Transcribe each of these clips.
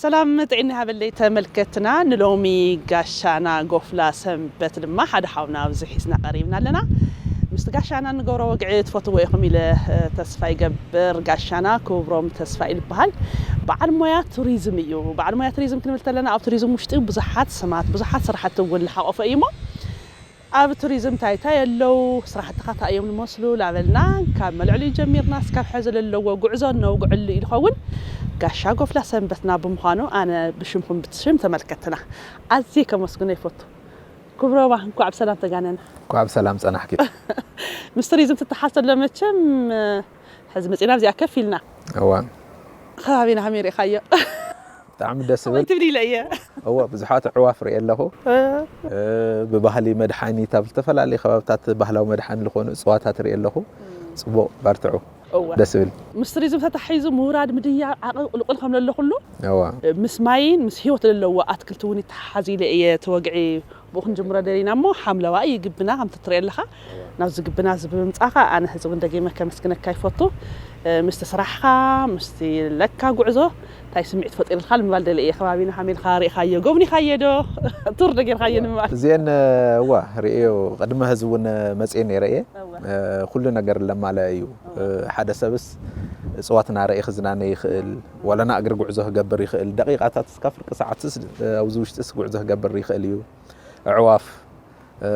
ሰላም ጥዕና ሃበለይ ተመልከትና፣ ንሎሚ ጋሻና ጎፍላ ሰንበት ድማ ሓደ ሓውና ኣብዚ ሒዝና ቀሪብና ኣለና። ምስቲ ጋሻና ንገብሮ ወግዒ ትፈትዎ ኢኹም ኢለ፣ እ፣ ተስፋ ይገብር። ጋሻና ክብሮም ተስፋ ይበሃል። በዓል ሞያ ቱሪዝም እዩ። በዓል ሞያ ቱሪዝም ክንብል ተለና ኣብ ቱሪዝም ውሽጢ ብዙሓት ስማት፣ ብዙሓት ስራሕቲ እውን ዝሓቆፈ እዩ እሞ ኣብ ቱሪዝም እንታይ እንታይ ኣለዉ፣ ስራሕትኻ እንታይ እዮም ዝመስሉ ላበልና ካብ መልዕሊኡ ጀሚርና እስካብ ሕዚ ለለዎ ጉዕዞ ነውግዐሉ እዩ ዝኸውን። ጋሻ ጎፍላ ሰንበትና ብምዃኑ ኣነ ብሽምኩም ብሽም ተመልከትና ኣዝየ ከመስግኖ ይፈቱ። ክብሮማ እንኳዕ ብሰላም ተጋነና። እንኳዕ ብሰላም ጸናሕኪ። ምስ ቱሪዝም ትተሓዝ ተሎ መቸም ሕዚ መጺና ኣብዚኣ ከፍ ኢልና። እዋ። ከባቢና ከመይ ርኢኻዮ? ብጣዕሚ ደስ ዝብል። ትብሊ ኢለ እየ። እወ፣ ብዙሓት ኣዕዋፍ ርኢ ኣለኹ። እ፣ እ፣ ብባህሊ መድሓኒት ኣብ ዝተፈላለዩ ከባብታት ባህላዊ መድሓኒ ዝኾኑ እፅዋታት ርኢ ኣለኹ። ጽቡቕ፣ በርትዑ። እወ። ደስ ዝብል። ምስ ቱሪዝም ተታሒዙ ምውራድ ምድያ ዓቕብ ቁልቁል ከም ዘሎ ኩሉ፣ እወ። ምስ ማይን ምስ ህይወት ዘለዎ ኣትክልቲ እውን ይተሓሓዝ ኢለ እየ ተወግዒ ብኡ ክንጅምሮ ደሊና እሞ ሓምለዋይ እዩ ግብና ከምቲ ትሪኦ ኣለኻ። ናብዚ ግብና እዚ ብምምጻኻ ኣነ ሕዚ እውን ደጊመ ከመስግነካ ይፈቱ። እ፣ ምስቲ ስራሕኻ፣ ምስቲ ለካ ጉዕዞ እንታይ ስምዒት ፈጢሩልካ ንምባል ደለ እየ። ከባቢና ከመይ ኢልካ ርኢኻዮ? ጎብኒኻዮ ዶ? ቱር ዶ ጌርካዮ ንምባል? እዚአን፣ እዋ፣ ርእዮ ቅድሚ ሕዚ እውን መጽኤ ነይረ እየ። እዋ። እ፣ ኩሉ ነገር ለማለ እዩ። እዋ። እ፣ ሓደ ሰብስ እጽዋት እናረእየ ክዝናነ ይኽእል፣ ዋላ እግሪ ጉዕዞ ክገብር ይኽእል፣ ደቂቃታት እስካብ ፍርቂ ሰዓትስ፣ እ፣ ኣብዚ ውሽጥስ ጉዕዞ ክገብር ይኽእል እዩ። ኣዕዋፍ፣ እ፣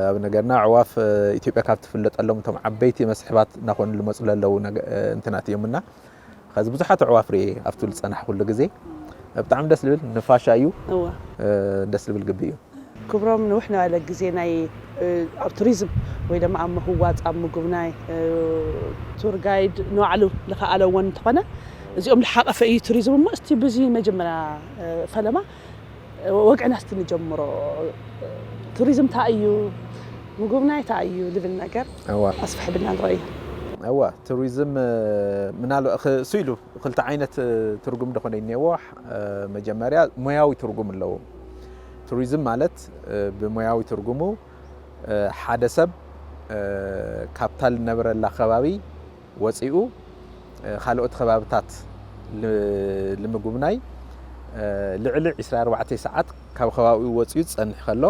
ኣብ ነገርና ኣዕዋፍ፣ እ፣ ኢትዮጵያ ካብ ትፍለጠሎም እቶም ዓበይቲ መስሕባት እናኾኑ ዝመፁ ለለዉ ነገ-፣ እ፣ እንትናት እዮም እና፣ ኸዚ ብዙሓት ኣዕዋፍ ርእየ ኣብቲ ዝፀናሕኩሉ ግዜ። ብጣዕሚ ደስ ዝብል ንፋሻ እዩ። እወ። እ፣ ደስ ዝብል ግቢ እዩ። ክብሮም፣ ንውሕ ንባለ ግዜ ናይ፣ እ፣ ኣብ ቱሪዝም ወይ ድማ ኣብ ምህዋፅ፣ ኣብ ምጉብናይ፣ እ፣ ቱር ጋይድ ንባዕሉ ዝኸኣለ እውን እንተኾነ፣ እዚኦም ዝሓቐፈ እዩ ቱሪዝም እሞ፣ እስቲ ብዚ መጀመርያ፣ እ፣ ፈለማ ወግዕና እስቲ ንጀምሮ። ቱሪዝም እንታይ እዩ? ምጉብናይ እንታይ እዩ? ልብል ነገር እዋ። ኣስፍሕብና ንረእዮ። እዋ፣ ቱሪዝም፣ እ፣ ምናልባት ኽ-፣ እሱ ኢሉ ክልተ ዓይነት፣ እ፣ ትርጉም ደኾነ እኒአዎ። እ፣ መጀመርያ ሞያዊ ትርጉም ኣለዎ። ቱሪዝም ማለት፣ እ፣ ብሞያዊ ትርጉሙ፣ እ፣ ሓደ ሰብ፣ እ፣ ካብታ ልነበረላ ከባቢ ወፂኡ፣ እ፣ ካልኦት ከባብታት ል-፣ ልምጉብናይ፣ እ፣ ልዕሊ ዕስራ ኣርባዕተ ሰዓት ካብ ከባቢኡ ወፂኡ ዝፀንሕ ከሎ፣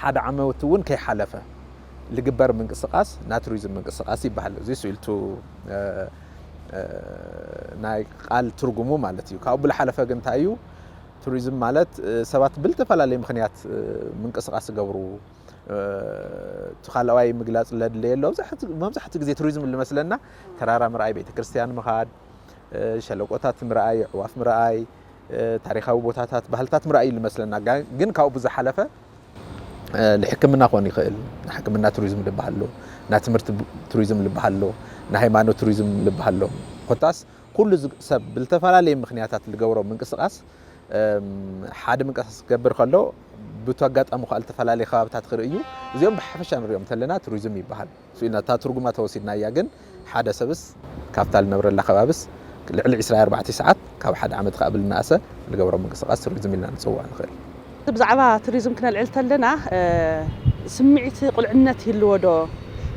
ሓደ ዓመት እውን ከይሓለፈ ልግበር ምንቅስቃስ ናይ ቱሪዝም ምንቅስቃስ ይበሃል። እዚ ስኢልቱ፣ እ፣ እ፣ ናይ ቃል ትርጉሙ ማለት እዩ። ካብኡ ብልሓለፈ ግን እንታይ እዩ? ቱሪዝም ማለት፣ እ፣ ሰባት ብልተፈላለየ ምኽንያት፣ እ፣ ምንቅስቃስ ዝገብሩ፣ እ፣ እቲ ካልኣዋይ ምግላፅ ለድለየሎ። መብዛሕትኡ፣ መብዛሕትኡ ግዜ ቱሪዝም ልመስለና ተራራ ምርኣይ፣ ቤተክርስትያን ምኻድ፣ እ፣ ሸለቆታት ምርኣይ፣ ኣዕዋፍ ምርኣይ፣ እ፣ ታሪኻዊ ቦታታት፣ ባህልታት ምርኣይ እዩ ልመስለና። ጋ-፣ ግን ካብኡ ብዝሓለፈ፣ እ፣ ንሕክምና ክኾን ይኽእል። ናይ ሕክምና ቱሪዝም ልበሃል ኣሎ፣ ናይ ትምህርቲ ብ-፣ ቱሪዝም ልበሃል ኣሎ፣ ናይ ሃይማኖት ቱሪዝም ልበሃል ኣሎ። ኮታስ ኩሉ ዝ-፣ ሰብ ብልተፈላለየ ምኽንያታት ልገብሮ ምንቅስቃስ፣ እም፣ ሓደ ምንቅስቃስ ክገብር ከሎ፣ ብቱ ኣጋጣሚ ከኣ ልተፈላለየ ከባብታት ክርኢ እዩ። እዚኦም ብሓፈሻ ንሪኦም እንተለና ቱሪዝም ይበሃል። ስኢልና እታ ትርጉማ ተወሲድናያ፣ ግን ሓደ ሰብስ ካብታ ልነብረላ ከባብስ ልዕሊ ዕስራ ኣርባዕተ ሰዓት፣ ካብ ሓደ ዓመት ከኣ ብልናኣሰ ልገብሮ ምንቅስቃስ ቱሪዝም ኢልና ንጽውዖ ንኽእል። ብዛዕባ ቱሪዝም ክነልዕል ተለና፣ እ፣ ስምዒት ቁልዕነት ይህልዎ ዶ?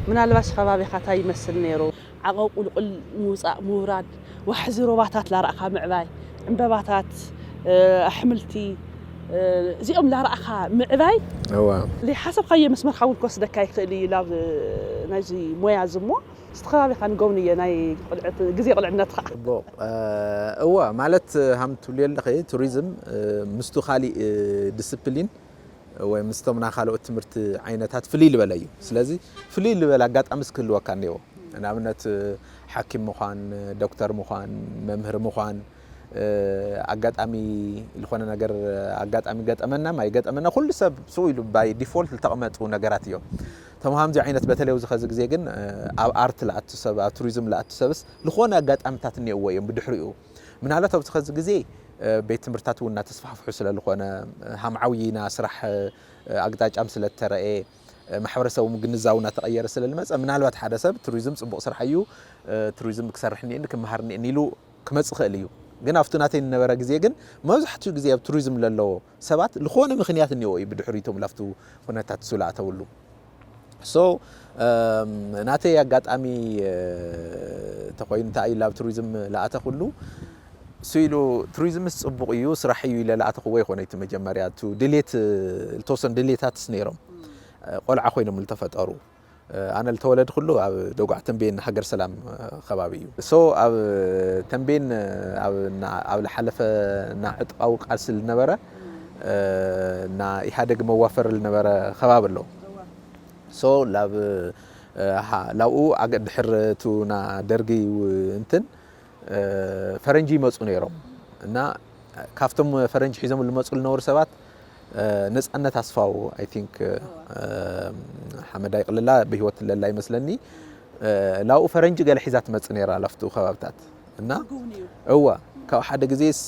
ምናልባሽ ከባቢኻ እንታይ ይመስል ነይሩ? ዓቐብ ቁልቁል ምውጻእ ምውራድ፣ ዋሕዚ ሩባታት ላረኣኻ ምዕባይ፣ ዕምበባታት፣ እ፣ ኣሕምልቲ፣ እ፣ እዚኦም ላረኣኻ ምዕባይ፣ እዋ። ዘይሓሰብካዮ መስመርካ እውን ክወስደካ ይኽእል እዩ ናብ፣ እ፣ ናይዚ ሞያ እዚ እሞ፣ እስቲ ከባቢኻ ንጎብንዮ ናይ ቁልዕት-፣ ግዜ ቁልዕነትካ። ጽቡቕ። እ፣ እዋ፣ ማለት ሃም ትብልዮ ኣለኺ፣ ቱሪዝም፣ እ፣ ምስቱ ካሊእ፣ እ፣ ዲስፕሊን ወይ ምስቶም ናይ ካልኦት ትምህርቲ ዓይነታት ፍልይ ዝበለ እዩ። ስለዚ ፍልይ ዝበለ ኣጋጣሚ ክህልወካ እኒኦ። ንኣብነት ሓኪም ምዃን፣ ዶክተር ምዃን፣ መምህር ምዃን፣ እ፣ ኣጋጣሚ ዝኾነ ነገር ኣጋጣሚ ገጠመና ማይገጠመና ኩሉ ሰብ ስቕ ኢሉ ባይ ዲፎልት ዝተቐመጡ ነገራት እዮም። ተምሃምዚ ዓይነት በተለይ ኣብዚ ኸዚ ግዜ ግን፣ እ፣ ኣብ ኣርት ለኣቱ ሰብ፣ ኣብ ቱሪዝም ለኣቱ ሰብስ ዝኾነ ኣጋጣሚታት እኒኦዎ እዮም ብድሕሪኡ። ምናልባት ኣብዚ ኸዚ ግዜ፣ እ፣ ቤት ትምህርታት እውን እናተስፋሕፍሑ ስለ ዝኾነ፣ እ፣ ሃም ዓውይና ስራሕ፣ እ፣ ኣቅጣጫም ስለ እተረኤ፣ እ፣ ማሕበረሰብ እውን ግንዛቡ እናተቐየረ ስለ ዝመጸ፣ ምናልባት ሓደ ሰብ ቱሪዝም ጽቡቕ ስራሕ እዩ፣ እ፣ ቱሪዝም ክሰርሕ እኒኤኒ፣ ክመሃር እኒኤኒ ኢሉ ክመጽእ ይኽእል እዩ። ግን ኣብቲ ናተይ ዝነበረ ግዜ ግን መብዛሕትኡ ግዜ ኣብ ቱሪዝም ለለዎ ሰባት ዝኾነ ምኽንያት እኒኦ እዩ ብድሕሪቶም ላፍቱ ኩነታት እሱ ለኣተውሉ። So፣ እም፣ ናተይ ኣጋጣሚ፣ እ፣ ተኾይኑ እንታይ እዩ ላብ ቱሪዝም ለኣተኹሉ፣ እሱ ኢሉ ቱሪዝምስ ጽቡቕ እዩ፣ ስራሕ እዩ ኢለ ለኣተኽዎ ይኾነ እቲ መጀመርያ። እቱ ድሌት፣ ዝተወሰኑ ድሌታትስ ነይሮም። ቆልዓ ኮይኖም ዝተፈጠሩ። ኣነ ዝተወለድኩሉ ኣብ ደጓዕ ተንቤን ሃገር ሰላም ከባቢ እዩ። ሶ ኣብ ተንቤን ኣብ፣ ና-፣ ኣብ ዝሓለፈ ና ዕጥቃዊ ቃልሲ ዝነበረ፣ ና ኢህኣደግ መዋፈሪ ዝነበረ ከባቢ ኣሎ። ሶ ላብ፣ ሃ-፣ ላብኡ ኣገ-፣ ድሕር እቱ ና ደርጊ ው-፣ እንትን፣ ፈረንጂ ይመጹ ነይሮም። እና ካብቶም ፈረንጂ ሒዞም ዝመጹ ዝነበሩ ሰባት፣ ነጻነት ኣስፋው፣ I think፣ ሓመዳይ ቅልላ ብህይወት ለላ ይመስለኒ። ላብኡ ፈረንጂ ገለ ሒዛ ትመጽእ ነይራ ላፍቱ ከባብታት። እና እዋ፣ ካብ ሓደ ግዜስ፣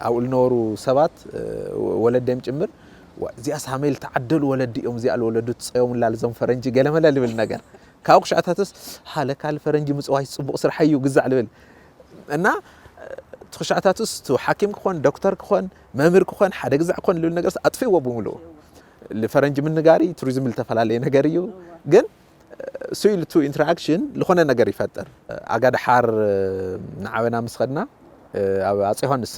ኣብኡ ዝነበሩ ሰባት፣ ወለደም ጭምር፣ "ዋ፣ እዚኣስ ሃመይ ዝተዓደሉ ወለዲ እዮም፣ እዚኣ ዝወለዱ ትጸዮም ላልዞም ፈረንጂ" ገለመለ ልብል ነገር። ካብ ክሻዕታትስ፣ "ሃለካ ፈረንጂ ምጽዋይ ጽቡቕ ስራሕ እዩ፣ ግዛዕ" ልብል። እና እቲ ክሻዕታትስ፣ እቲ ሓኪም ክኾን፣ ዶክተር ክኾን፣ መምህር ክኾን፣ ሓደ ግዛዕ ክኾን ልብል ነገርስ ኣጥፊእዎ ብምሉኡ። ልፈረንጂ ምንጋሪ፣ ቱሪዝም ልተፈላለየ ነገር እዩ። ግን እሱ ኢሉ እቱ ኢንተራክሽን ልኾነ ነገር ይፈጥር። ኣጋድሓር ንዓበና ምስ ኸድና፣ ኣብ ኣጼ ዮሃንስ፣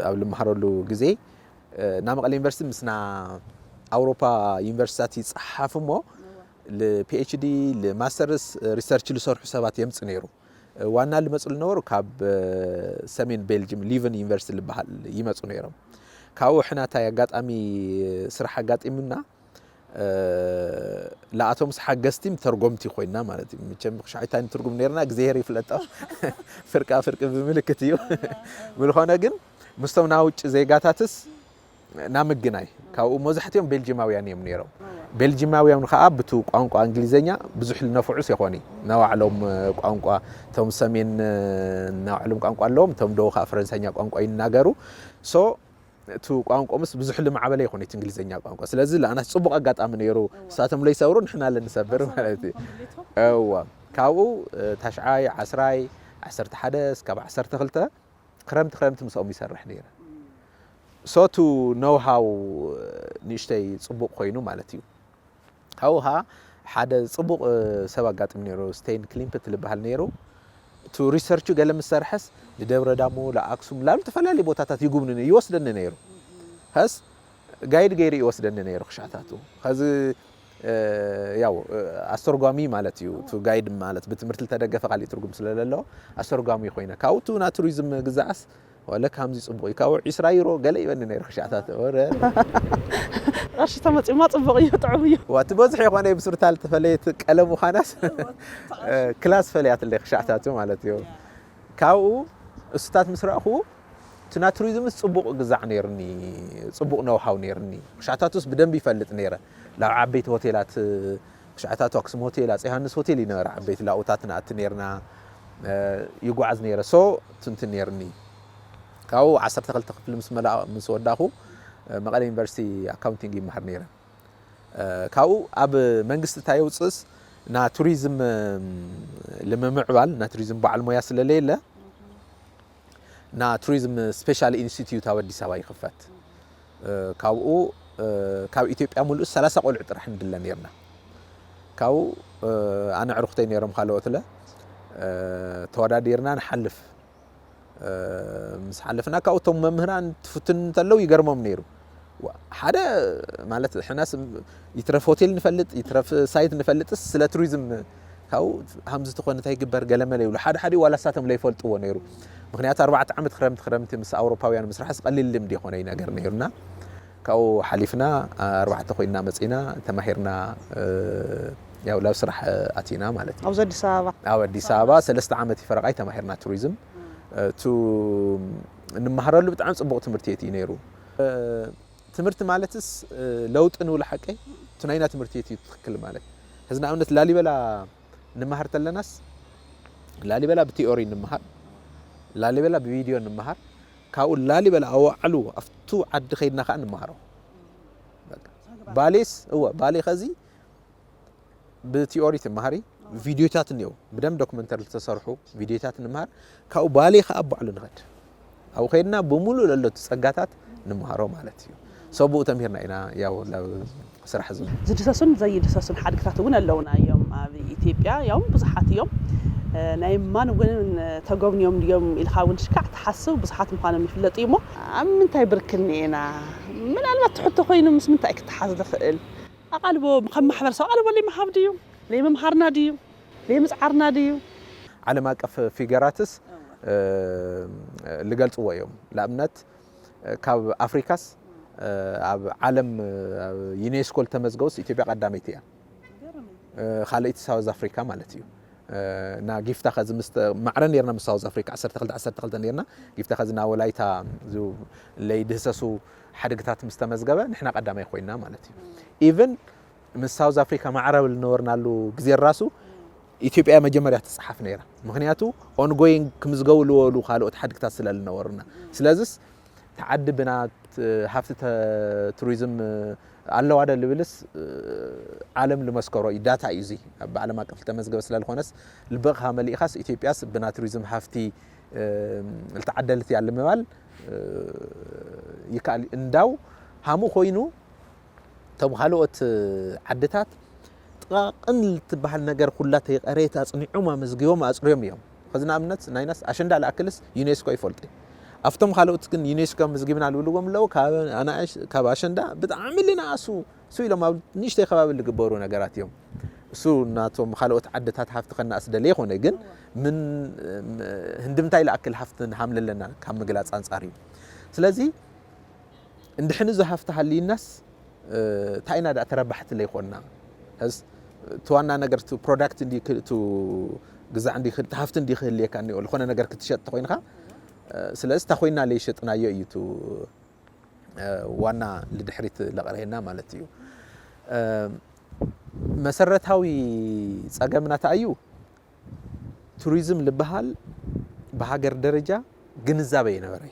ኣብ ልመሃረሉ ግዜ፣ ናብ መቐለ ዩኒቨርሲቲ ምስና ኣውሮፓ ዩኒቨርሲቲታት ይጸሓፉ እሞ፣ ል-ፒ ኤች ዲ፣ ልማስተርስ ሪሰርች ልሰርሑ ሰባት የምጽእ ነይሩ። ዋና ልመጹ ልነበሩ ካብ ሰሜን ቤልጅም ሊቨን ዩኒቨርሲቲ ልበሃል ይመጹ ነይሮም። ካብኡ ሕናታይ ኣጋጣሚ ስራሕ ኣጋጢሙና፣ ለኣቶም ሓገዝቲ ተርጎምቲ ኮይና ማለት እዩ። መቸም ክሻይታይ ንትርጉም ነይርና፣ እግዚኣብሔር ይፍለጦ። ፍርቃ ፍርቂ ብምልክት እዩ። ብልኾነ ግን ምስቶም ናይ ውጭ ዜጋታትስ ናምግናይ፣ ካብኡ መብዛሕትኦም ቤልጂማውያን እዮም ነይሮም። ቤልጂማውያን ከዓ ብቱ ቋንቋ እንግሊዘኛ ብዙሕ ልነፍዑስ ይኾኒ። ናይ ባዕሎም ቋንቋ፣ እቶም ሰሜን ናይ ባዕሎም ቋንቋ ኣለዎም፣ እቶም ደቡብ ከዓ ፈረንሳኛ ቋንቋ ይናገሩ። ሶ፣ እቱ ቋንቋ ምስ ብዙሕ ልማዕበለ ይኾነ እቲ እንግሊዘኛ ቋንቋ። ስለዚ ለኣናስ ጽቡቕ ኣጋጣሚ ነይሩ። እሳቶም ለይሰብሩ ንሕና ለንሰብር ማለት እዩ። እዋ። ካብኡ፣ እ፣ ታሽዓይ፣ ዓስራይ፣ ዓሰርተ ሓደ እስካብ ዓሰርተ ክልተ ክረምቲ ክረምቲ ምስኦም ይሰርሕ ነይረ። ሶ፣ እቱ ኖውሃው ንእሽተይ ጽቡቕ ኮይኑ ማለት እዩ። ካብኡ ኸዓ ሓደ ጽቡቕ፣ እ፣ ሰብ ኣጋጢሙ ነይሩ፣ ስቴን ክሊምፕት ልበሃል ነይሩ። እቱ ሪሰርቹ ገለ ምስ ሰርሐስ ንደብረ ዳሞ፣ ለኣክሱም፣ ላሉ ዝተፈላለዩ ቦታታት ይጉብንኒ፣ ይወስደኒ ነይሩ። ኸስ ጋይድ ገይሩ ይወስደኒ ነይሩ ክሻታቱ። ኸዚ፣ እ፣ ያው፣ እ፣ ኣስተርጓሚ ማለት እዩ። እቱ ጋይድ ማለት ብትምህርቲ ልተደገፈ ካሊእ ትርጉም ስለለሎ ኣስተርጓሚ ኮይነ። ካብኡ እቱ ና ቱሪዝም ግዛዕስ ወለ ከምዚ ጽቡቕ እዩ። ካብኡ ዒስራ ዩሮ ገለ ይበኒ ነይሩ ክሻታት። ወረ። ቅርሺ ተመጺኡማ ጽቡቕ እዩ፣ ጥዑም እዩ። ዋ፣ እቲ በዝሒ ይኾነ ብሱርታ ልተፈለየት ቀለም ምዃናስ፣ እ፣ ክላስ ፈልያትለይ ክሻታቱ ማለት እዩ። ካብኡ እሱታት ምስ ረእኹ፣ እቲ ና ቱሪዝምስ ጽቡቕ ግዛዕ ነይርኒ፣ ጽቡቕ ነውሃው ነይርኒ። ክሻታቱስ ብደንብ ይፈልጥ ነይረ። ላብ ዓበይቲ ሆቴላት፣ ክሻታቱ ኣክሱም ሆቴል፣ ኣጼ ዮሃንስ ሆቴል እዩ ነበረ፣ ዓበይቲ ላኡታት ንኣቲ ነይርና፣ እ፣ ይጓዓዝ ነይረ። ሶ፣ ትንትን ነይርኒ። ካብኡ ዓሰርተ ክልተ ክፍሊ ምስ መላ-፣ ምስ ወዳኹ፣ እ፣ መቐለ ዩኒቨርሲቲ ኣካውንቲንግ ይመሃር ነይረ። እ፣ ካብኡ ኣብ መንግስቲ እንታይ የውፅእስ፣ ና ቱሪዝም፣ እ፣ ልምምዕባል፣ ና ቱሪዝም በዓል ሞያ ስለለየለ፣ ና ቱሪዝም ስፔሻል ኢንስቲትዩት ኣብ ኣዲስ ኣበባ ይኽፈት። እ፣ ካብኡ፣ እ፣ ካብ ኢትዮጵያ ሙሉእ ሰላሳ ቆልዑ ጥራሕ ንድለ ነይርና። ካብኡ፣ እ፣ ኣነ ዕርኽተይ ነይሮም ካልኦትለ፣ እ፣ ተወዳዲርና ንሓልፍ። እ፣ ምስ ሓለፍና ካብኡ እቶም መምህራን ትፍትን እንተለዉ ይገርሞም ነይሩ። ዋ፣ ሓደ ማለት ሕናስ ይትረፍ ሆቴል ንፈልጥ፣ ይትረፍ ሳይት ንፈልጥስ ስለ ቱሪዝም ካብኡ ሃምዚ ተኾነ እንታይ ይግበር ገለመለ ይብሉ። ሓደ ሓደ ዋላ ሳቶም ለይፈልጥዎ ነይሩ። ምኽንያቱ ኣርባዕተ ዓመት ክረምቲ ክረምቲ ምስ ኣውሮፓውያን ምስራሕስ ቀሊል ልምዲ ይኾነ ነገር ነይሩና። ካብኡ ሓሊፍና ኣርባዕተ ኮይና መጺና ተማሂርና፣ እ፣ ያው ላብ ስራሕ ኣቲና ማለት እዩ። ኣብዚ ኣዲስ ኣበባ? ኣብ ኣዲስ ኣበባ ሰለስተ ዓመት ፈረቓይ ተማሂርና ቱሪዝም። እ፣ እቱ እንመሃረሉ ብጣዕሚ ጽቡቕ ትምህርቲ ቤት እዩ ነይሩ። እ፣ ትምህርቲ ማለትስ፣ እ፣ ለውጢ ንብሎ ሓቀይ፣ እቱ ናይና ትምህርቲ ቤት እዩ ትኽክል ማለት። ሕዚ ንኣብነት ላሊበላ ንምሃር ተለናስ፣ ላሊበላ ብቲዮሪ ንምሃር፣ ላሊበላ ብቪድዮ ንምሃር፣ ካብኡ ላሊበላ ኣዋዕሉ ኣብቱ ዓዲ ከይድና ከዓ ንምሃሮ። በቃ። ባሌስ፣ እወ፣ ባሌ ኸዚ ብቲዮሪ ትመሃሪ፣ ቪድዮታት እኒኦ፣ ብደም ዶክመንተሪ ዝተሰርሑ ቪድዮታት ንምሃር፣ ካብኡ ባሌ ከዓ ባዕሉ ንኸድ። ኣብኡ ከይድና ብምሉእ ለለቱ ጸጋታት ንምሃሮ ማለት እዩ። ሰብኡ ተምሂርና ኢና፣ ያው፣ ላብ ስራሕ ዝም ዝድሰሱን ዘይድሰሱን ሓድግታት እውን ኣለውና እዮም ኣብ ኢትዮጵያ፣ ያው ብዙሓት እዮም። ናይ ማን እውን ተጎብንዮም ድዮም ኢልካ እውን ሽካዕ ትሓስብ ብዙሓት ምዃኖም ይፍለጥ እዩ። እሞ ኣብ ምንታይ ብርክ እኒኤና? ምናልባት ትሕቶ ኮይኑ ምስ ምንታይ ክትሓዝ ዝኽእል? ኣቓልቦ ከም ማሕበረሰብ ኣቓልቦ ለይምሃብ ድዩ? ለይምምሃርና ድዩ? ለይምፅዓርና ድዩ? ዓለም ኣቀፍ ፊገራትስ ልገልፅዎ እዮም። ንኣብነት ካብ ኣፍሪካስ ኣብ ዓለም ዩኔስኮ ልተመዝገቡስ ኢትዮጵያ ቀዳመይቲ እያ። ካልኣይቲ ሳውዝ ኣፍሪካ ማለት እዩ። እና ጊፍታ ከዚ ምስ ማዕረ ነርና ምስ ሳውዝ ኣፍሪካ ዓሰርተ ክልተ ዓሰርተ ክልተ ነርና። ጊፍታ ከዚ ና ወላይታ ለይድህሰሱ ሓድግታት ምስ ተመዝገበ ንሕና ቀዳማይ ኮይና ማለት እዩ። ኢቨን ምስ ሳውዝ ኣፍሪካ ማዕረ ልነበርናሉ ግዜ ራሱ ኢትዮጵያ መጀመርያ ትፅሓፍ ነይራ። ምክንያቱ ኦንጎይንግ ክምዝገቡ ልወሉ ካልኦት ሓድግታት ስለ ልነበሩና። ስለዚስ ተዓዲ ብናት ሃፍቲ ቱሪዝም ኣለዋ ዶ ልብልስ ዓለም ልመስከሮ እዩ። ዳታ እዩ እዚ ኣብ ዓለም ኣቀፍ ልተመዝገበ ስለ ልኾነስ ልበቕኻ መሊእኻስ ኢትዮጵያስ ብና ቱሪዝም ሃፍቲ ልተዓደልት እያ ልምባል ይከኣል። እንዳው ሃሙ ኮይኑ እቶም ካልኦት ዓድታት ጥቓቕን ልትበሃል ነገር ኩላ ተይቐረየት ኣፅኒዖም ኣመዝጊቦም ኣፅርዮም እዮም። ከዚ ንኣብነት ናይናስ ኣሸንዳ ልኣክልስ ዩኔስኮ ይፈልጡ። ኣብቶም ካልኦት ግን ዩኔስኮ መዝጊብና ልብልዎም ኣለዉ። ካብ ኣሸንዳ ብጣዕሚ ልነኣሱ እሱ ኢሎም ኣብ ንእሽተይ ከባቢ ልግበሩ ነገራት እዮም። እሱ ናቶም ካልኦት ዓድታት ሃፍቲ ከናእስ ደለ ይኾነ ግን ምን ህንድምታይ ልኣክል ሃፍቲ ንሃምለለና ካብ ምግላፅ ኣንፃር እዩ። ስለዚ እንድሕን እዚ ሃፍቲ ሃልይናስ እንታይ ኢና ደኣ ተረባሕቲ ለይኮንና? ሕዝ እቲ ዋና ነገር እቲ ፕሮዳክት እንዲ እቲ ግዛዕ እንዲ እቲ ሃፍቲ እንዲ ክህልየካ እኒኦ ዝኾነ ነገር ክትሸጥ ተኮይንካ። ስለዚ እታ ኮይና ለይሸጥናዮ እዩ እቲ ዋና ልድሕሪት ለቕረየና ማለት እዩ። መሰረታዊ ጸገምና እንታይ እዩ? ቱሪዝም ልበሃል ብሃገር ደረጃ ግንዛበ የነበረ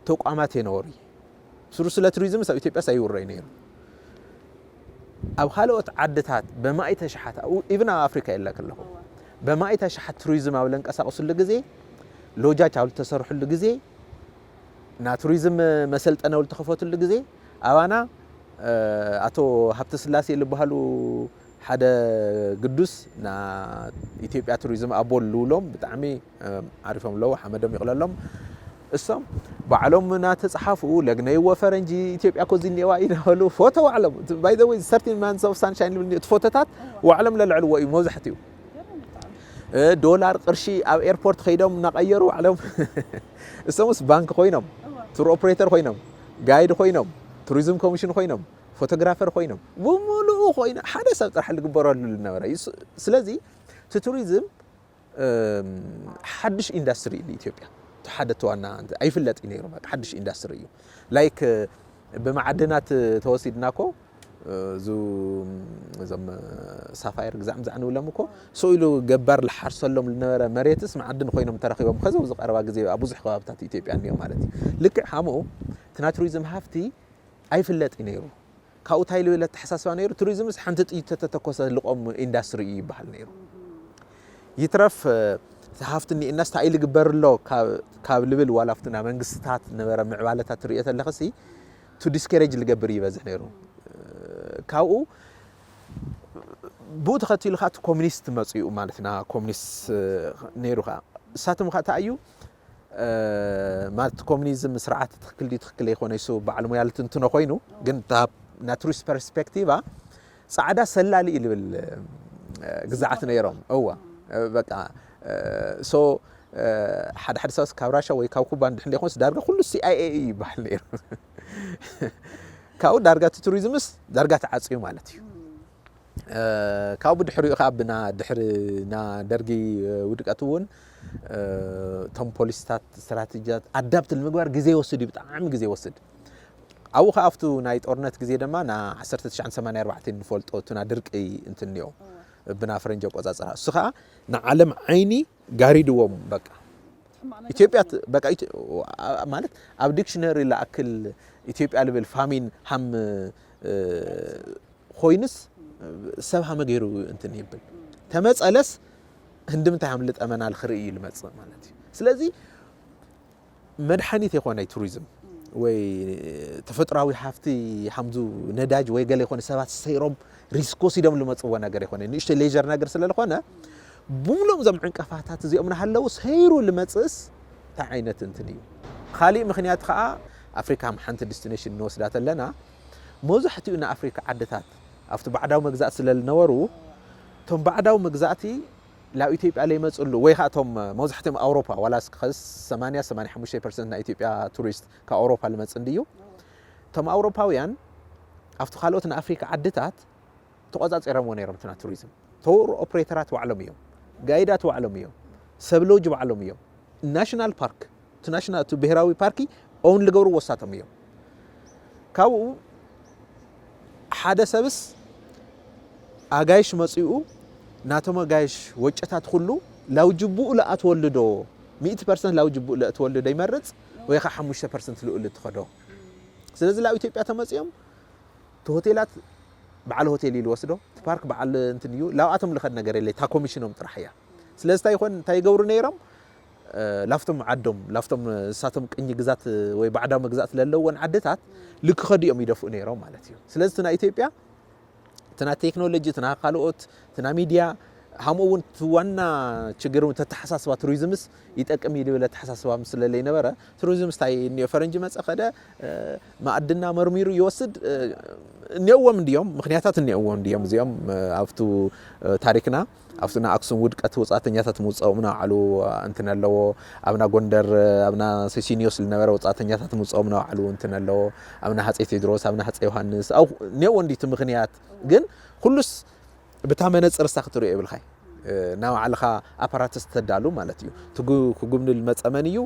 ተቋማት የነበሩ ስሩ ስለ ቱሪዝም ኣብ ኢትዮጵያ ሳይውረይ ነይሩ። ኣብ ካልኦት ዓድታት በማእተ ሽሓት ኢቭን ኣብ ኣፍሪካ የለ ከለኹ በማእተ ሽሓት ቱሪዝም ኣብ ለንቀሳቀስሉ ግዜ ሎጃት ኣብ ልተሰርሕሉ ግዜ ና ቱሪዝም መሰልጠነ ኣብ ልተኸፈትሉ ግዜ ኣባና ኣቶ ሃብተ ስላሴ ልበሃሉ ሓደ ግዱስ ና ኢትዮጵያ ቱሪዝም ኣቦ ልውሎም ብጣዕሚ ዓሪፎም ኣለዉ ሓመዶም ይቕለሎም እሶም ባዕሎም ናተፅሓፉ ለግነይዎ ፈረንጂ ኢትዮጵያ ኮዚ እኒዋ ኢናበሉ ፎቶ ዋዕሎም by the way thirteen months of sunshine ልብል እቲ ፎቶታት ዋዕሎም ለልዕልዎ እዩ መብዛሕትኡ ዶላር ቅርሺ ኣብ ኤርፖርት ከይዶም እናቀየሩ ባዕሎም እሶምስ ባንክ ኮይኖም ቱር ኦፕሬተር ኮይኖም ጋይድ ኮይኖም ቱሪዝም ኮሚሽን ኮይኖም ፎቶግራፈር ኮይኖም ብምሉኡ ኮይኖም ሓደ ሰብ ጥራሕ ዝግበረሉ ዝነበረ እዩ። ስለዚ እቲ ቱሪዝም ሓድሽ ኢንዳስትሪ እዩ ኢትዮጵያ ሓደ ተዋና ኣይፍለጥ እዩ ነይሩ ሓድሽ ኢንዳስትሪ እዩ ላይክ ብመዓድናት ተወሲድና ኮ እዞም ሳፋየር ግዛዕ ምዛዕ ንብሎም እኮ ስኡ ኢሉ ገባር ልሓርሰሎም ዝነበረ መሬትስ መዓድን ኮይኖም ተረኪቦም ከዚ ኣብዚ ቀረባ ግዜ ኣብ ብዙሕ ከባብታት ኢትዮጵያ እኒኦ ማለት እዩ ልክዕ ሃምኡ እቲ ናይ ቱሪዝም ሃፍቲ ኣይፍለጥ እዩ ነይሩ ካብኡ እንታይ ልብል ኣተሓሳስባ ነይሩ ቱሪዝምስ ሓንቲ ጥይት ተተተኮሰ ልቆም ኢንዳስትሪ እዩ ይበሃል ነይሩ ይትረፍ እቲ ሃፍቲ እኒኤናስ እንታይ ልግበር ኣሎ ካብ ልብል ዋላ ኣብቲ ናይ መንግስትታት ነበረ ምዕባለታት ትሪኦ ተለኽሲ ቱ ዲስከሬጅ ልገብር ይበዝሕ ነይሩ ካብኡ ብኡ ተኸቲሉ ከዓ እቲ ኮሚኒስት መፅኡ ማለት ና ኮሚኒስት ነይሩ ከዓ እሳቶም ከዓ እንታይ እዩ ማለት ኮሚኒዝም ስርዓት ትክክል ድዩ ትክክል ዘይኮነ ይሱ በዓል ሙያ ልትንትኖ ኮይኑ ግን ናይ ቱሪስት ፐርስፔክቲቫ ፃዕዳ ሰላሊ እዩ ልብል ግዛዓት ነይሮም እዋ በቃ ሶ ሓደ ሓደ ሰባት ካብ ራሻ ወይ ካብ ኩባ እንድሕር ዘይኮንስ ዳርጋ ኩሉ ሲኣይኤ እዩ ይበሃል ነይሩ ካብኡ ዳርጋ እቲ ቱሪዝምስ ዳርጋ ተዓፅዩ ማለት እዩ ካብኡ ድሕሪኡ ከዓ ብና ድሕሪ ና ደርጊ ውድቀት እውን እቶም ፖሊስታት ስትራቴጂታት ኣዳፕት ንምግባር ግዜ ይወስድ እዩ ብጣዕሚ ግዜ ይወስድ ኣብኡ ከዓ ኣብቱ ናይ ጦርነት ግዜ ድማ ና ዓሰርተ ትሽዓተ ሰማንያ ኣርባዕተ ንፈልጦ እቱ ና ድርቂ እንትንዮ ብና ፈረንጂ ኣቆፃፅራ እሱ ከዓ ንዓለም ዓይኒ ጋሪድዎም በቃ ኢትዮጵያ በቃ ማለት ኣብ ዲክሽነሪ ለኣክል ኢትዮጵያ ልብል ፋሚን ሃም ኮይንስ ሰብ ሃመ ገይሩ እንትን ይብል ተመፀለስ ህንድምታይ ሃም ልጠመና ልክርኢ እዩ ልመፅእ ማለት እዩ ስለዚ መድሓኒት የኮነ ቱሪዝም ወይ ተፈጥራዊ ሃፍቲ ሃምዙ ነዳጅ ወይ ገለ የኮነ ሰባት ሰይሮም ሪስክ ወሲዶም ልመፅዎ ነገር የኮነ ንእሽተ ሌር ነገር ስለ ዝኾነ ብምሎም እዞም ዕንቀፋታት እዚኦም ናሃለዉ ሰይሩ ልመፅእስ እንታይ ዓይነት እንትን እዩ? ካሊእ ምኽንያት ከዓ ኣፍሪካ ከም ሓንቲ ዲስቲኔሽን ንወስዳ ተለና መብዛሕትኡ ናይ ኣፍሪካ ዓድታት ኣብቲ ባዕዳዊ መግዛእቲ ስለ ዝነበሩ እቶም ባዕዳዊ መግዛእቲ ናብ ኢትዮጵያ ለይመፅሉ ወይ ከዓ እቶም መብዛሕትኦም ኣውሮፓ ዋላ እስከ ሰማንያ ሰማንያ ሓሙሽተ ፐርሰንት ናይ ኢትዮጵያ ቱሪስት ካብ ኣውሮፓ ልመፅ እንድዩ እቶም ኣውሮፓውያን ኣብቲ ካልኦት ንኣፍሪካ ዓድታት ተቆፃፂሮምዎ ነይሮም እቲ ናይ ቱሪዝም ቶር ኦፕሬተራት ባዕሎም እዮም ጋይዳት ባዕሎም እዮም ሰብ ሎጅ ባዕሎም እዮም ናሽናል ፓርክ እቲ ናሽናል እቲ ብሔራዊ ፓርኪ ኦውን ልገብሩ ወሳቶም እዮም ካብኡ ሓደ ሰብስ ኣጋይሽ መፂኡ ናቶም ኣጋይሽ ወጨታት ኩሉ ላውጅቡኡ ለኣትወሉ ዶ ሚእቲ ፐርሰንት ላውጅቡኡ ለእትወሉ ዶ ይመርፅ ወይ ከዓ ሓሙሽተ ፐርሰንት ልኡል እትኸዶ ስለዚ ላብ ኢትዮጵያ ተመፂኦም እቲ ሆቴላት በዓል ሆቴል እዩ ልወስዶ እቲ ፓርክ በዓል እንትን እዩ ላብኣቶም ልኸድ ነገር የለ እታ ኮሚሽኖም ጥራሕ እያ ስለዚ እንታይ ይኾን እንታይ ይገብሩ ነይሮም ላፍቶም ዓዶም ላፍቶም ንሳቶም ቅኝ ግዛት ወይ ባዕዳዊ መግዛእቲ ለለወን ዓድታት ልክኸዱ እዮም ይደፍኡ ነይሮም ማለት እዩ ስለዚ እቲ ናይ ኢትዮጵያ እቲ ናይ ቴክኖሎጂ እቲ ናይ ካልኦት እቲ ናይ ሚድያ ሃምኡ እውን እቲ ዋና ችግር እውን ተተሓሳስባ ቱሪዝምስ ይጠቅም እዩ ልብል ኣተሓሳስባ ምስ ስለለይ ነበረ ቱሪዝም ስታይ እኒኦ ፈረንጂ መፀ ከደ ማእድና መርሚሩ ይወስድ እኒኦዎም እንዲዮም ምክንያታት እኒኦዎም እንዲዮም እዚኦም ኣብቱ ታሪክና ኣብቲ ናይ ኣክሱም ውድቀት ውፃእተኛታት ምውፀኦም ናባዕሉ እንትን ኣለዎ ኣብና ጎንደር ኣብና ሴሲኒዮስ ዝነበረ ውፃእተኛታት ምውፀኦም ናባዕሉ እንትን ኣለዎ ኣብና ሃፀይ ቴድሮስ ኣብና ሃፀይ ዮሃንስ እኒኦዎ እንዲቲ ምክንያት ግን ኩሉስ ብታ መነፅር እሳ ክትሪኦ የብልካይ ናባዕልኻ ኣፓራትስ ተዳሉ ማለት እዩ ክጉብኒ ልመፀ መን እዩ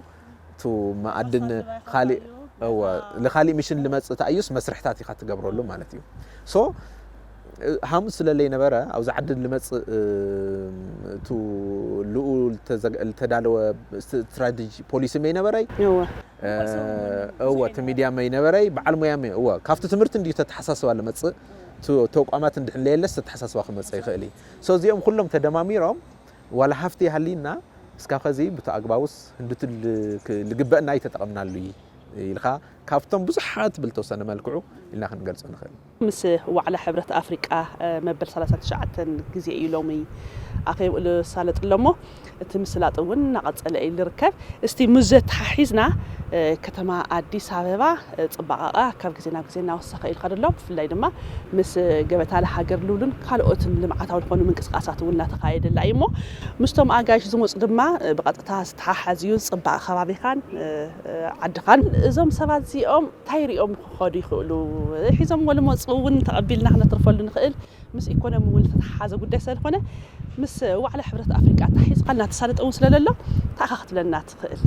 ቱ መኣድን ካሊእ እወ ልካሊእ ሚሽን ልመፅእ ተኣዩስ መስርሕታት ኢኻ ትገብረሉ ማለት እዩ ሶ ሃሙስ ስለለይ ነበረ ኣብዚ ዓዲ ልመፅእ ቱ ልኡ ልተዳለወ ስትራቴጂ ፖሊሲ መይ ነበረይ እወ እቲ ሚድያ መይ ነበረይ በዓል ሙያ መይ እወ ካብቲ ትምህርቲ እንዲዩ ተተሓሳስባ ልመፅእ ተቋማት እንድሕን ለየለስ ተተሓሳስባ ክመፀ ይኽእል እዩ ሶ እዚኦም ኩሎም ተደማሚሮም ዋላ ሃፍቲ ይሃልይና እስካብ ኸዚ ብቲ ኣግባቡስ ህንድቱ ልግበእና ኣይተጠቐምናሉ ኢልካ ካብቶም ብዙሓት ብልተወሰነ መልክዑ ኢልና ክንገልፆ ንኽእል ምስ ዋዕላ ሕብረት ኣፍሪቃ መበል ሰላሳ ትሽዓተ ግዜ እዩ ሎሚ ኣኼብኡ ልሳለጥ ኣሎ እሞ እቲ ምስላጥ እውን እናቐፀለ እዩ ልርከብ እስቲ ምስ ዘተሓሒዝና ከተማ ኣዲስ ኣበባ ፅባቐኣ ካብ ግዜ ናብ ግዜ እናወሰኸ እዩ ልኸድ ኣሎ ብፍላይ ድማ ምስ ገበታ ለሃገር ልብሉን ካልኦትን ልምዓታዊ ዝኾኑ ምንቅስቃሳት እውን እናተኻየደላ እዩ እሞ ምስቶም ኣጋይሽ ዝመፁ ድማ ብቐጥታ ዝተሓሓዝ እዩ ፅባቐ ከባቢኻን ዓድኻን እዞም ሰባት እዚኦም እንታይ ሪኦም ክኸዱ ይኽእሉ ሒዞም ወልመፁ እውን ተቐቢልና ክነትርፈሉ ንኽእል ምስ ኢኮኖሚ እውን ዝተተሓሓዘ ጉዳይ ስለዝኾነ ምስ ዋዕላ ሕብረት ኣፍሪቃ ኣተሓሒዝካ እናተሳለጠ እውን ስለለሎ ታእኻ ክትብለና ትኽእል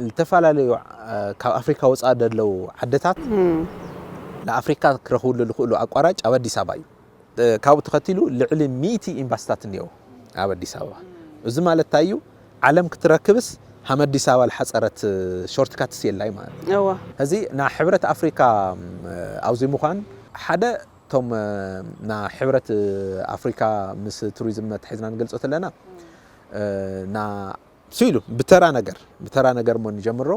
ዝተፈላለዩ ካብ ኣፍሪካ ወፃእ ደለው ዓድታት ንኣፍሪካ ክረኽብሉ ዝኽእሉ ኣቋራጭ ኣብ ኣዲስ ኣበባ እዩ ካብኡ ተኸቲሉ ልዕሊ ሚእቲ ኤምባስታት እኒኦ ኣብ ኣዲስ ኣበባ እዚ ማለት እንታይ እዩ ዓለም ክትረክብስ ሃም ኣዲስ ኣበባ ዝሓፀረት ሾርትካትስ የላይ ማለት እዩ ሕዚ ና ሕብረት ኣፍሪካ ኣብዚ ምዃን ሓደ እቶም ና ሕብረት ኣፍሪካ ምስ ቱሪዝም መትሒዝና ንገልፆ ተለና ና ስኢሉ ብተራ ነገር ብተራ ነገር እሞ ንጀምሮ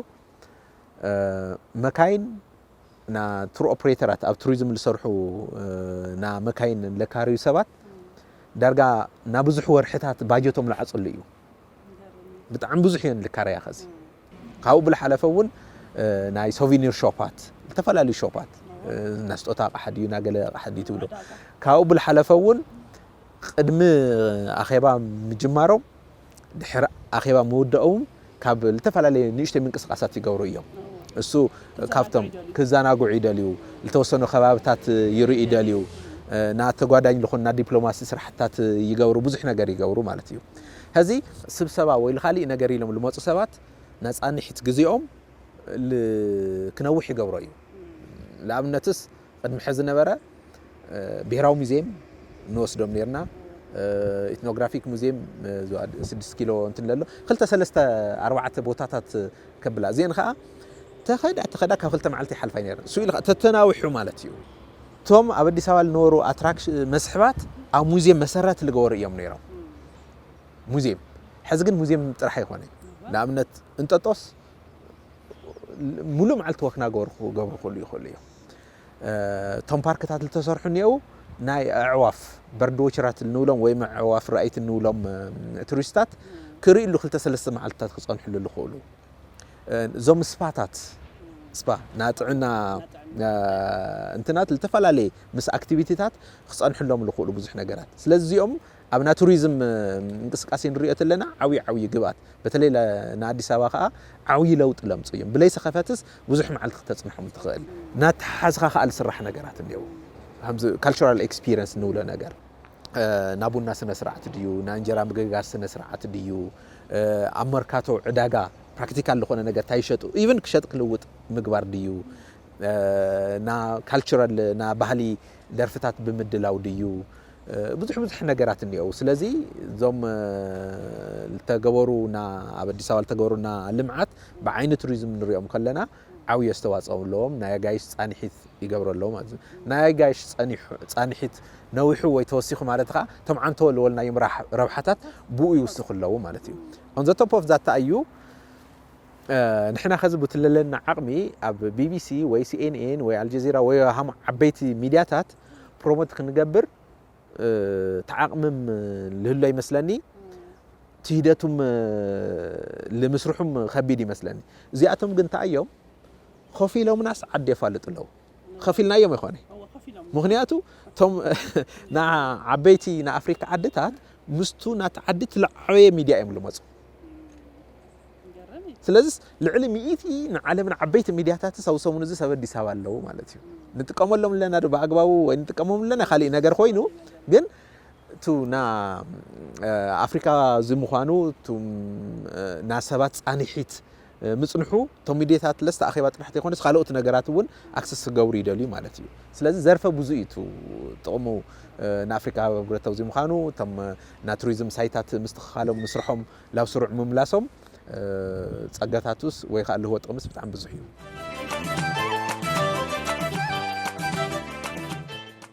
መካይን ና ቱር ኦፕሬተራት ኣብ ቱሪዝም ዝሰርሑ ና መካይን ለካርዩ ሰባት ዳርጋ ና ብዙሕ ወርሕታት ባጀቶም ልዓፅሉ እዩ ብጣዕሚ ብዙሕ እየን ልካረያ ኸዚ ካብኡ ብልሓለፈ እውን ናይ ሶቪኒር ሾፓት ዝተፈላለዩ ሾፓት ናስጦታ ኣቕሓ ድዩ ናገለ ኣቕሓ ድዩ ትብሎ ካብኡ ብልሓለፈ እውን ቅድሚ ኣኼባ ምጅማሮም ድሕሪ ኣኼባ ምውዳኦም ካብ ዝተፈላለዩ ንእሽተይ ምንቅስቃሳት ይገብሩ እዮም። እሱ ካብቶም ክዘናግዑ ይደልዩ፣ ዝተወሰኑ ከባብታት ይርእዩ ይደልዩ፣ ንኣተጓዳኝ ዝኾኑ ናይ ዲፕሎማሲ ስራሕትታት ይገብሩ፣ ብዙሕ ነገር ይገብሩ ማለት እዩ። ሕዚ ስብሰባ ወይ ካሊእ ነገር ኢሎም ዝመፁ ሰባት ናይ ፃንሒት ግዜኦም ክነውሕ ይገብሮ እዩ። ንኣብነትስ ቅድሚ ሕዚ ነበረ ብሄራዊ ሙዚየም ንወስዶም ነርና ኢትኖግራፊክ ሙዚየም ስድስት ኪሎ እንትን ለሎ ክልተ ሰለስተ ኣርባዕተ ቦታታት ከብላ እዚአን ከዓ ተኸዳ ተኸዳ ካብ ክልተ መዓልቲ ይሓልፋ ነር እሱ ኢሉ ተተናዊሑ ማለት እዩ እቶም ኣብ ኣዲስ ኣበባ ዝነበሩ ኣትራክሽን መስሕባት ኣብ ሙዚየም መሰረት ዝገበሩ እዮም ነይሮም ሙዚየም ሕዚ ግን ሙዚየም ጥራሕ ይኮነ ንኣብነት እንጠጦስ ሙሉእ መዓልቲ ወክና ገብሩ ክገብሩ ክሉ ይኽእሉ እዮም እቶም ፓርክታት ዝተሰርሑ እኒአው ናይ ኣዕዋፍ በርድ ዎቸራት እንብሎም ወይም ኣዕዋፍ ረኣይቲ እንብሎም እ፣ ቱሪስታት ክርእይሉ ክልተ ሰለስተ መዓልትታት ክፀንሕሉ ዝኽእሉ እ፣ እዞም ስፓታት ስፓ ናይ ጥዕና እ፣ እንትናት ዝተፈላለየ ምስ ኣክቲቪቲታት ክፀንሕሎም ዝኽእሉ ብዙሕ ነገራት ስለዚ እዚኦም ኣብና ቱሪዝም እ፣ እንቅስቃሴ ንሪኦ ተለና ዓብዪ ዓብዪ ግብኣት በተለይ ለ- ንኣዲስ ኣበባ ከዓ ዓብዪ ለውጢ ለምፁ እዮም ብለይሰ ከፈትስ ብዙሕ መዓልቲ ክተፅንሖም ትኽእል ናተሓዝኻ ከዓ ዝስራሕ ነገራት እኒአው ከምዚ ካልቸራል ኤክስፒሪንስ ንብሎ ነገር እ፣ ና ቡና ስነ ስርዓት ድዩ ና እንጀራ ምግጋር ስነ ስርዓት ድዩ እ፣ ኣብ መርካቶ ዕዳጋ ፕራክቲካል ዝኾነ ነገር እንታይ ይሸጡ ኢቨን ክሸጥ ክልውጥ ምግባር ድዩ እ፣ ና ካልቸራል ና ባህሊ ደርፍታት ብምድላው ድዩ እ፣ ብዙሕ ብዙሕ ነገራት እኒአው ስለዚ እዞም እ፣ ዝተገበሩ ና ኣብ ኣዲስ ኣበባ ዝተገበሩ ና ልምዓት ብዓይኒ ቱሪዝም ንሪኦም ከለና ዓብዪ ኣስተዋፅኦ ኣለዎም ናይ ኣጋይሽ ፃንሒት ይገብረሎም ማለት እዩ ናይ ኣጋይሽ ፃኒሑ- ፃንሒት ነዊሑ ወይ ተወሲኹ ማለት ከዓ እቶም ዓንተወ ልበልናዮም ራሕ- ረብሓታት ብኡ ይውስኹ ኣለዉ ማለት እዩ on the top of that እዩ እ፣ ንሕና ከዚ ብትለለና ዓቕሚ ኣብ ቢቢሲ ወይ ሲኤንኤን ወይ ኣልጀዚራ ወይ ሃም ዓበይቲ ሚድያታት ፕሮሞት ክንገብር እ፣ ተዓቕምም ልህሎ ይመስለኒ ትሂደቱም እ፣ ልምስርሑም ከቢድ ይመስለኒ እዚኣቶም ግን እንታይ እዮም ኮፍ ኢሎምናስ ዓዲ የፋልጡ ኣለዉ ከፊልናዮም ኣይኮነ ምክንያቱ እቶም ንዓበይቲ ንኣፍሪካ ዓድታት ምስቱ ናቲ ዓዲ ትለዓበየ ሚድያ እዮም ዝመፁ ስለዚስ ልዕሊ ሚእቲ ንዓለምን ዓበይቲ ሚድያታትስ ኣብ ሰሙን እዚ ሰብ ኣዲስ ኣበባ ኣለዉ ማለት እዩ ንጥቀመሎም ኣለና ዶ ብኣግባቡ ወይ ንጥቀሞም ኣለና ካሊእ ነገር ኮይኑ ግን እቱ ና ኣፍሪካ እዚ ምዃኑ እቱም ና ሰባት ፃንሒት ምፅንሑ እቶም ሚድያታት ለስ ኣኼባ ጥራሕ ዘይኮነስ ካልኦት ነገራት እውን ኣክሰስ ክገብሩ ይደልዩ ማለት እዩ ስለዚ ዘርፈ ብዙ እዩ ጥቕሙ ንኣፍሪካ ህብረተሰብ እዚ ምዃኑ እቶም ና ቱሪዝም ሳይታት ምስትኽኻሎም ምስርሖም ላብ ስሩዕ ምምላሶም ጸጋታቱስ ወይ ከዓ ልህወ ጥቕምስ ብጣዕሚ ብዙሕ እዩ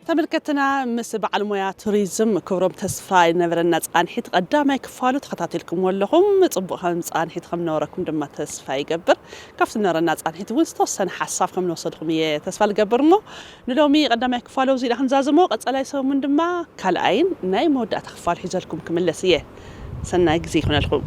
ተመልከትና ምስ በዓል ሞያ ቱሪዝም ክብሮም ተስፋ ይነበረና ፃንሒት ቀዳማይ ክፋሉ ተኸታቲልኩም ኣለኹም ፅቡቕ ከም ፃንሒት ከም ነበረኩም ድማ ተስፋ ይገብር ካብቲ ነበረና ፃንሒት እውን ዝተወሰነ ሓሳብ ከም ንወሰድኩም እየ ተስፋ ልገብር እሞ ንሎሚ ቀዳማይ ክፋሉ እዚ ክንዛዝሞ ቀፃላይ ሰሙን ድማ ካልኣይን ናይ መወዳእታ ክፋሉ ሒዘልኩም ክምለስ እየ ሰናይ ግዜ ይኹነልኩም